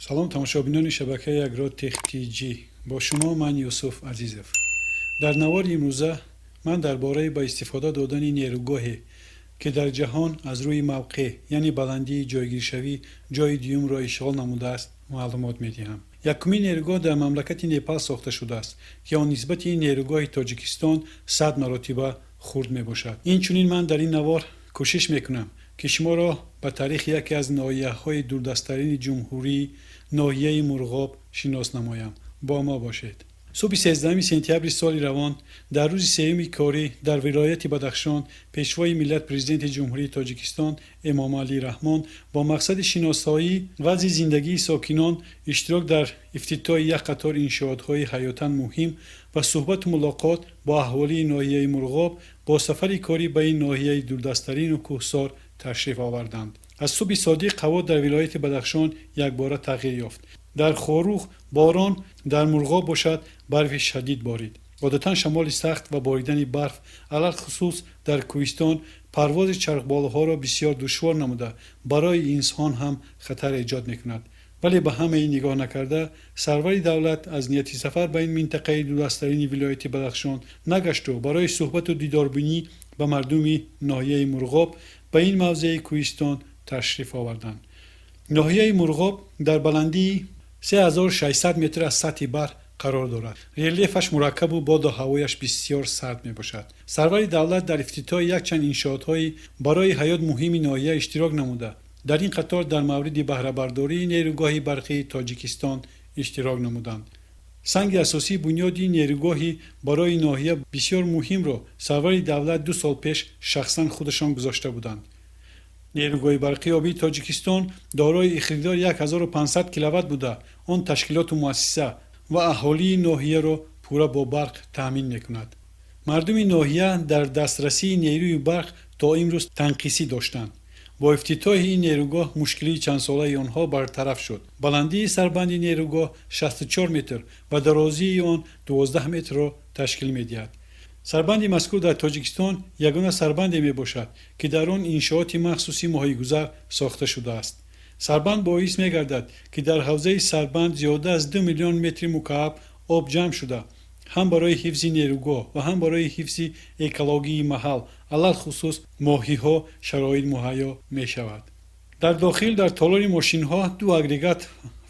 Салом, тамошобинони шабакаи Агротех ТЖ. Бо шумо ман, Юсуф Азизов. Дар навори имрӯза ман дар бораи ба истифода додани нерӯгоҳе, ки дар ҷаҳон аз рӯи мавқеъ, яъне баландии ҷойгиршавӣ, ҷойи дуюмро ишғол намудааст, маълумот медиҳам. Якумин нерӯгоҳ дар мамлакати Непал сохта шудааст, ки он нисбати нерӯгоҳи Тоҷикистон 100 маротиба хурд мебошад. Инчунин ман дар ин навор кӯшиш мекунам, ки шуморо ба таърихи яке аз ноҳияҳои дурдасттарини ҷумҳурӣ, ноҳияи Мурғоб, шинос намоям. Бо мо бошед. Субҳи 13 сентябри соли равон, дар рӯзи сеюми корӣ, дар вилояти Бадахшон Пешвои миллат, Президенти Ҷумҳурии Тоҷикистон Эмомалӣ Раҳмон бо мақсади шиносоии вазъи зиндагии сокинон, иштирок дар ифтитоҳи як қатор иншоотҳои ҳаётан муҳим ва суҳбату мулоқот бо аҳолии ноҳияи Мурғоб бо сафари корӣ ба ин ноҳияи дурдасттарину кӯҳсор ташриф оварданд. Аз субҳи содиқ ҳаво дар вилояти Бадахшон якбора тағйир ёфт. Дар Хоруғ борон, дар Мурғоб бошад, барфи шадид борид. Одатан шамоли сахт ва боридани барф, алалхусус дар кӯҳистон, парвози чархболҳоро бисёр душвор намуда, барои инсон ҳам хатар эҷод мекунад. Вале ба ҳамаи нигоҳ накарда, сарвари давлат аз нияти сафар ба ин минтақаи дурдасттарини вилояти Бадахшон нагашту барои суҳбату дидорбинӣ ба мардуми ноҳияи Мурғоб ба ин мавзеи кӯҳистон ташриф оварданд. Ноҳияи Мурғоб дар баландии 3600 метр аз сатҳи баҳр қарор дорад. Релефаш мураккабу боду ҳавояш бисёр сард мебошад. Сарвари давлат дар ифтитоҳи якчанд иншоотҳои барои ҳаёт муҳими ноҳия иштирок намуда, дар ин қатор дар мавриди баҳрабардории нерӯгоҳи барқии Тоҷикистон иштирок намуданд. Санги асосии бунёди нерӯгоҳи барои ноҳия бисёр муҳимро сарвари давлат 2 сол пеш шахсан худашон гузошта буданд. Нерӯгоҳи барқии обии Тоҷикистон дорои иқтидори 1500 киловатт буда, он ташкилоту муассиса ва аҳолии ноҳияро пурра бо барқ таъмин мекунад. Мардуми ноҳия дар дастрасии нерӯи барқ то имрӯз танқисӣ доштанд. Бо ифтитоҳи ин нерӯгоҳ мушкилии чандсолаи онҳо бартараф шуд. Баландии сарбанди нерӯгоҳ 64 метр ва дарозии он 12 метрро ташкил медиҳад. Сарбанди мазкур дар Тоҷикистон ягона сарбанде мебошад, ки дар он иншооти махсуси моҳигузар сохта шудааст. Сарбанд боис мегардад, ки дар ҳавзаи сарбанд зиёда аз 2 миллион метри мукааб об ҷамъ шуда, ҳам барои ҳифзи нерӯгоҳ ва ҳам барои ҳифзи экологии маҳал, алалхусус моҳиҳо, шароит муҳайё мешавад. Дар дохил, дар толори мошинҳо, ду агрегат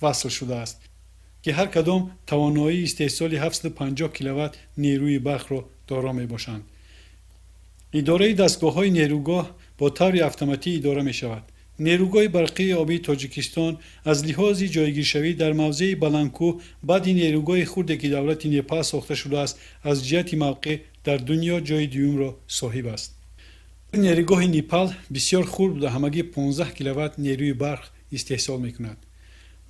васл шудааст, ки ҳар кадом тавоноии истеҳсоли 750 киловатт нерӯи барқро доро мебошанд. Идораи дастгоҳҳои нерӯгоҳ бо таври автоматӣ идора мешавад. Нерӯгоҳи барқии обии Тоҷикистон аз лиҳози ҷойгиршавӣ дар мавзеи баландкӯҳ баъди нерӯгоҳи хурде, ки давлати Непал сохта шудааст, аз ҷиҳати мавқеъ дар дунё ҷойи дуюмро соҳиб аст. Нерӯгоҳи Непал бисёр хурд буда, ҳамагӣ 15 киловатт нерӯи барқ истеҳсол мекунад.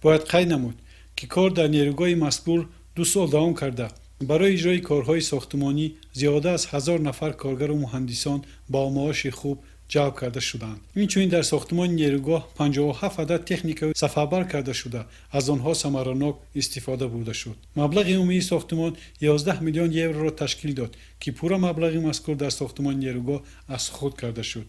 Бояд қайд намуд, ки кор дар нерӯгоҳи мазкур 2 сол давом карда, барои иҷрои корҳои сохтмонӣ зиёда аз 1000 нафар коргару муҳандисон бо маоши хуб ҷалб карда шуданд. Инчунин дар сохтмони нерӯгоҳ 57 адад техника сафарбар карда шуда, аз онҳо самаранок истифода бурда шуд. Маблағи умумии сохтмон 11 миллион евроро ташкил дод, ки пурра маблағи мазкур дар сохтмони нерӯгоҳ аз худ карда шуд.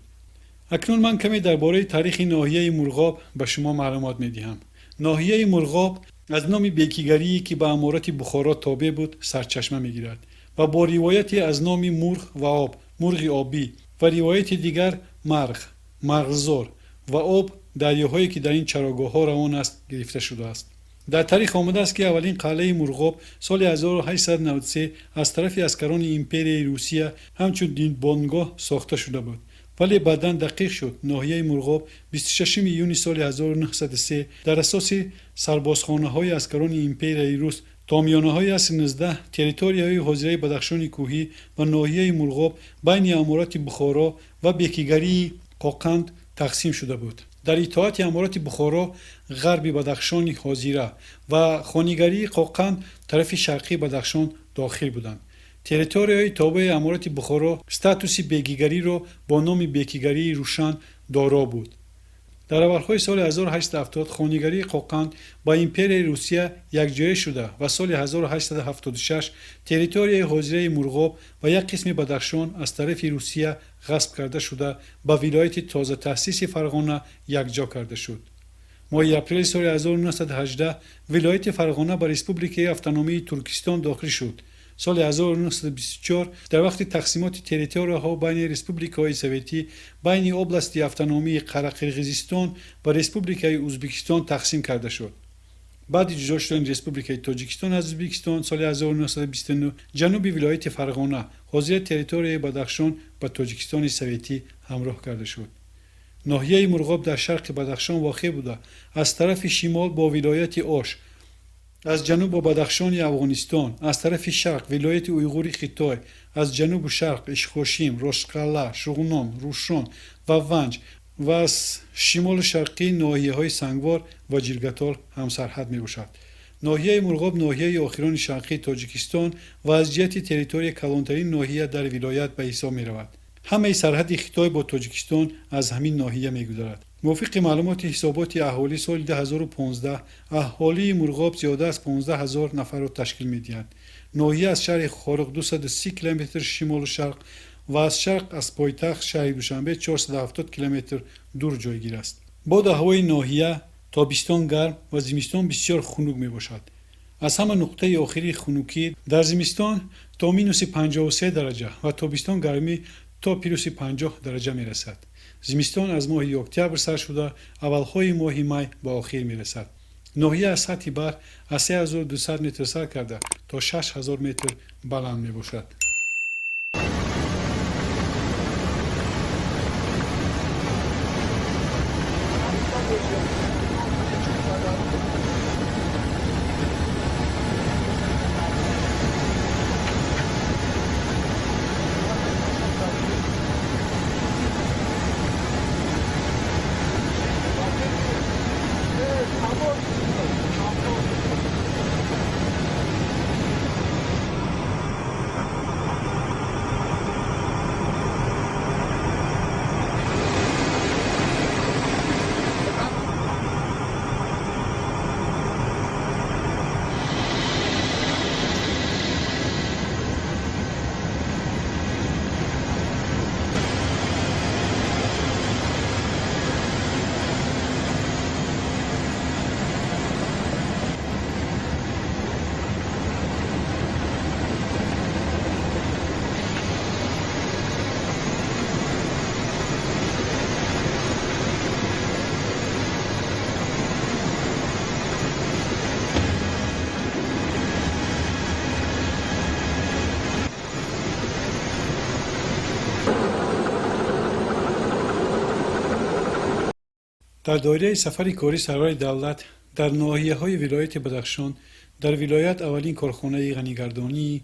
Акнун ман каме дар бораи таърихи ноҳияи Мурғоб ба шумо маълумот медиҳам. Ноҳияи Мурғоб аз номи бекигарие, ки ба аморати Бухоро тобеъ буд, сарчашма мегирад ва бо ривояте аз номи мурғ ва об, мурғи обӣ, ва ривояти дигар марғ, марғзор ва об, дарёҳое, ки дар ин чарогоҳҳо равон аст, гирифта шудааст. Дар таърих омадааст, ки аввалин қалъаи Мурғоб соли 1893 аз тарафи аскарони империяи Русия ҳамчун дидбонгоҳ сохта шуда буд, вале баъдан дақиқ шуд. Ноҳияи Мурғоб 26 июни соли 1903 дар асоси сарбозхонаҳои аскарони империяи Рус. То миёнаҳои асри 19 территорияҳои ҳозираи Бадахшони кӯҳӣ ва ноҳияи Мурғоб байни аморати Бухоро ва бекигарии Қоқанд тақсим шуда буд. Дар итоати аморати Бухоро ғарби Бадахшони ҳозира ва хонигарии Қоқанд тарафи шарқии Бадахшон дохил буданд. Территорияҳои тобеи аморати Бухоро статуси бегигариро бо номи бекигарии Рӯшан доро буд. Дар аввалҳои соли 1870 хонигарии Қоқанд ба империяи Русия якҷоя шуда ва соли 1876 территорияи ҳозираи Мурғоб ва як қисми Бадахшон аз тарафи Русия ғасб карда шуда, ба вилояти тозатаъсиси Фарғона якҷо карда шуд. Моҳи апрели соли 1918 вилояти Фарғона ба Республикаи автономии Туркистон дохил шуд. Соли 1924 дар вақти тақсимоти территорияҳо байни республикаҳои советӣ байни области автономии Қарақирғизистон ва Республикаи Ӯзбекистон тақсим карда шуд. Баъди ҷудо шудани Республикаи Тоҷикистон аз Ӯзбекистон соли 1929 ҷануби вилояти Фарғона, ҳозира территорияи Бадахшон, ба Тоҷикистони советӣ ҳамроҳ карда шуд. Ноҳияи Мурғоб дар шарқи Бадахшон воқеъ буда, аз тарафи шимол бо вилояти Ош, аз ҷануб бо Бадахшони Афғонистон, аз тарафи шарқ вилояти Уйғури Хитой, аз ҷанубу шарқ Ишкошим, Рошқалъа, Шуғнон, Рушон ва Ванҷ ва аз шимолу шарқии ноҳияҳои Сангвор ва Ҷиргатол ҳамсарҳад мебошад. Ноҳияи Мурғоб ноҳияи охирони шарқии Тоҷикистон ва аз ҷиҳати территория калонтарин ноҳия дар вилоят ба ҳисоб меравад. Ҳамаи сарҳади Хитой бо Тоҷикистон аз ҳамин ноҳия мегузарад. Мувофиқи маълумоти ҳисоботи аҳолӣ соли 2015 аҳолии Мурғоб зиёда аз 15 ҳазор нафарро ташкил медиҳад. Ноҳия аз шаҳри Хоруғ 230 километр шимолу шарқ ва аз шарқ аз пойтахт шаҳри Душанбе 470 километр дур ҷойгир аст. Боду ҳавои ноҳия тобистон гарм ва зимистон бисёр хунук мебошад. Аз ҳама нуқтаи охири хунукӣ дар зимистон то минуси 53 дараҷа ва тобистон гармӣ то плюси 50 дараҷа мерасад. Зимистон аз моҳи октябр сар шуда, аввалҳои моҳи май ба охир мерасад. Ноҳия аз сатҳи баҳр аз 3200 метр сар карда то 6000 метр баланд мебошад. Дар доираи сафари корӣ сарвари давлат дар ноҳияҳои вилояти Бадахшон дар вилоят аввалин корхонаи ғанигардонии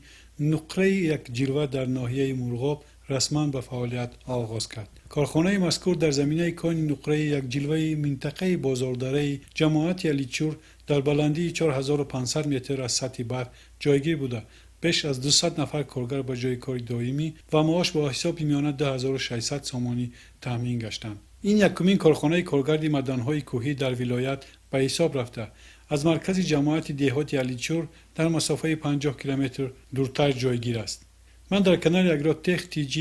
нуқраи якҷилва дар ноҳияи Мурғоб расман ба фаъолият оғоз кард. Корхонаи мазкур дар заминаи кони нуқраи якҷилваи минтақаи Бозордараи ҷамоати Аличур дар баландии 4500 метр аз сатҳи баҳр ҷойгир буда, беш аз 200 нафар коргар ба ҷойи кори доимӣ ва маош бо ҳисоби миёна 2600 сомонӣ таъмин гаштанд. Ин якумин корхонаи коргарди маъданҳои кӯҳӣ дар вилоят ба ҳисоб рафта, аз маркази ҷамоати деҳоти Аличур дар масофаи 50 километр дуртар ҷойгир аст. Ман дар канали Агротех ТЖ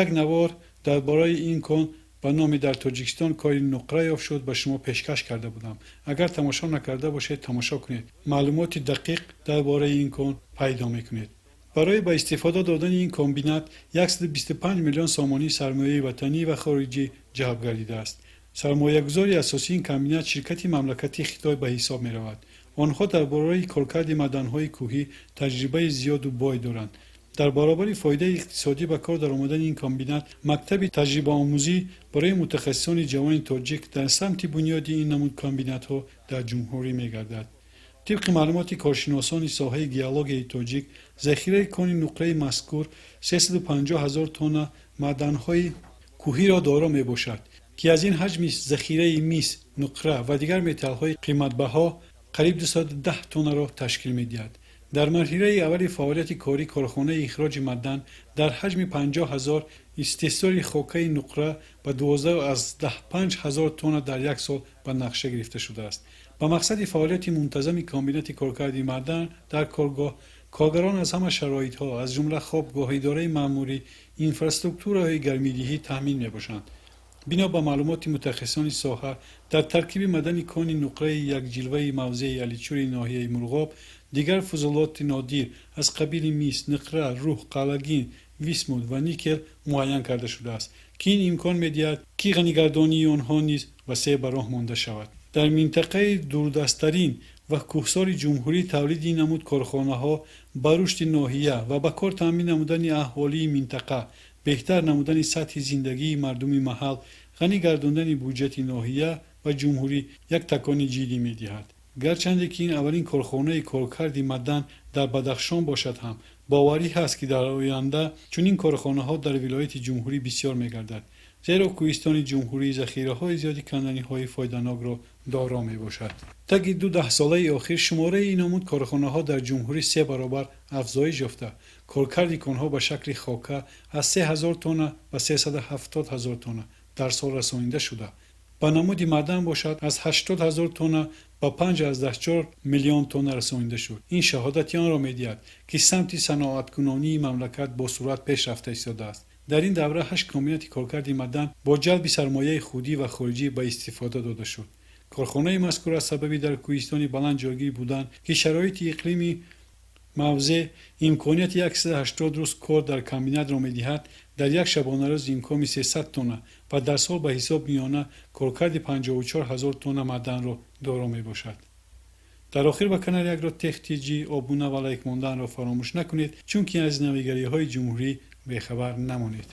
як навор дар бораи ин кон ба номи «Дар Тоҷикистон кони нуқра ёфт шуд» ба шумо пешкаш карда будам. Агар тамошо накарда бошед, тамошо кунед. Маълумоти дақиқ дар бораи ин кон пайдо мекунед. Барои ба истифода додани ин комбинат 125 миллион сомонӣ сармояи ватанӣ ва хориҷӣ ҷалб гардидааст. Сармоягузори асосии ин комбинат ширкати мамлакатии Хитой ба ҳисоб меравад. Онҳо дар бораи коркарди маъданҳои кӯҳӣ таҷрибаи зиёду бой доранд. Дар баробари фоидаи иқтисодӣ ба кор даромадани ин комбинат мактаби таҷрибаомӯзӣ барои мутахассисони ҷавони тоҷик дар самти бунёди ин намуд комбинатҳо дар ҷумҳурӣ мегардад. Тибқи маълумоти коршиносони соҳаи геологияи тоҷик, захираи кони нуқраи мазкур 350 ҳазор тонна маъданҳои кӯҳиро доро мебошад, ки аз ин ҳаҷми захираи мис, нуқра ва дигар металлҳои қиматбаҳо қариб 210 тоннаро ташкил медиҳад. Дар марҳилаи аввали фаъолияти корӣ корхонаи ихроҷи маъдан дар ҳаҷми 50 ҳазор истеҳсоли хокаи нуқра ба 12,5 ҳазор тонна дар як сол ба нақша гирифта шудааст. Ба мақсади фаъолияти мунтазами комбинати коркарди маъдан дар коргоҳ коргарон аз ҳама шароитҳо, аз ҷумла хобгоҳ, идораи маъмурӣ, инфраструктураҳои гармидиҳӣ таъмин мебошанд. Бино ба маълумоти мутахассисони соҳа, дар таркиби маъдани кони нуқраи якҷилваи мавзеи Аличури ноҳияи Мурғоб дигар фузулоти нодир аз қабили мис, нуқра, руҳ, қалагин, висмут ва никел муайян карда шудааст, ки ин имкон медиҳад, ки ғанигардонии онҳо низ васеъ ба роҳ монда шавад. Дар минтақаи дурдасттарин ва кӯҳсори ҷумҳурӣ тавлиди ин намуд корхонаҳо ба рушди ноҳия ва ба кор таъмин намудани аҳолии минтақа, беҳтар намудани сатҳи зиндагии мардуми маҳал, ғанӣ гардондани буҷети ноҳия ва ҷумҳурӣ як такони ҷиддӣ медиҳад. Гарчанде ки ин аввалин корхонаи коркарди маъдан дар Бадахшон бошад ҳам, боварӣ ҳаст, ки дар оянда чунин корхонаҳо дар вилояти ҷумҳурӣ бисёр мегардад, зеро кӯҳистони ҷумҳурӣ захираҳои зиёди канданиҳои фоиданокро доро мебошад. Таги 2 даҳсолаи охир шумораи ин намуд корхонаҳо дар ҷумҳурӣ 3 баробар афзоиш ёфта, коркарди конҳо ба шакли хока аз 3000 тонна ба 370 ҳазор тонна дар сол расонида шуда, ба намуди маъдан бошад, аз 80 ҳазор тонна ба 5,4 миллион тонна расонида шуд. Ин шаҳодати онро медиҳад, ки самти саноаткунонии мамлакат бо суръат пеш рафта истодааст. Дар ин давра 8 комбинати коркарди маъдан бо ҷалби сармояи худӣ ва хориҷӣ ба истифода дода шуд. Корхонаи мазкур аз сабаби дар кӯҳистони баланд ҷойгир будан, ки шароити иқлими мавзеъ имконияти 180 рӯз кор дар комбинатро медиҳад, дар як шабонарӯз имкони 300 тонна ва дар сол ба ҳисоб миёна коркарди 54 ҳазор тонна маъданро доро мебошад. Дар охир ба канали Агротех Тҷ обуна ва лайк монданро фаромӯш накунед, чунки аз навигариҳои ҷумҳурӣ бехабар намонед.